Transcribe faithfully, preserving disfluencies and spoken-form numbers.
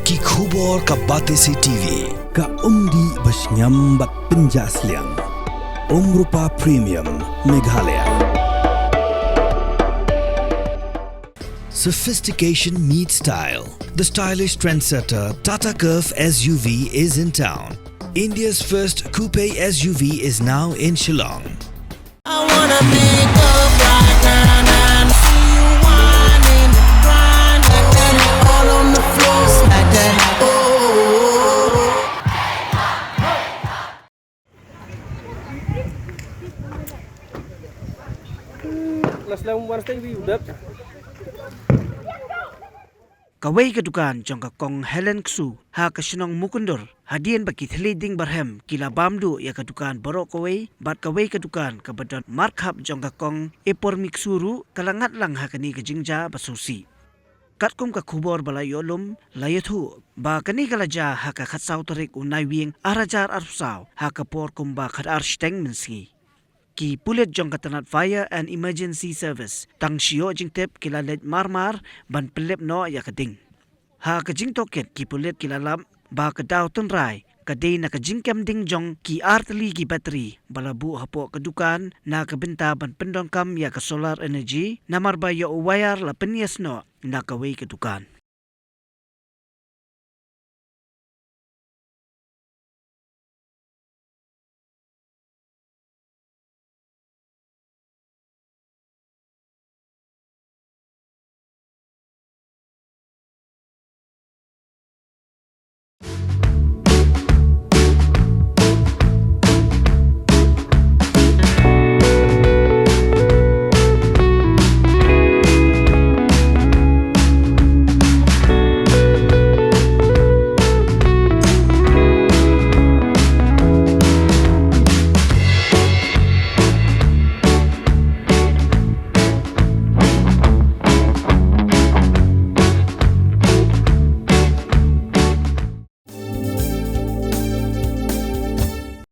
Ki khubor ka Batesi T V. Ka umdih ba shngiam bad pynjah sliang. Umrupa Premium, Meghalaya. Sophistication meets style. The stylish trendsetter Tata Curvv S U V is in town. India's first coupe S U V is now in Shillong. I wanna pick up right now and see you whining, grinding, all on the floor, smack that. Oh. Kawei ka dukan jong ka Kong Helen Ksu ha ka shnong Mukundor, hadien ba ki thylliej dieng barhem ki la bam duh ïa ka dukan baroh kawei bad kawei ka dukan kaba don markhap jong ka Kong Epormi Ksu ruh ka la ngat lang ha kane ka jingjia ba sngewsih. Katkum ka khubor ba la ïoh lum, la ïathuh ba kane ka la jia ha ka khatsaw tarik u Naiwieng arhajar arphew saw ha ka por kumba khatar shiteng mynsngi. Ki pulit jong ka tnat Fire and Emergency Service tang shu ïoh jingtip ki la leit marmar ban pynlip noh ïa ka dieng. Ha ka jingtohkit ki pulit ki la lap ba ka daw tynrai ka dei na ka jingkem dieng jong ki ar tylli ki battery ba la buh hapoh ka dukan na ka bynta ban pyndonkam ïa ka solar energy, namar ba ïa u wire la pynïasnoh na kawei ka dukan.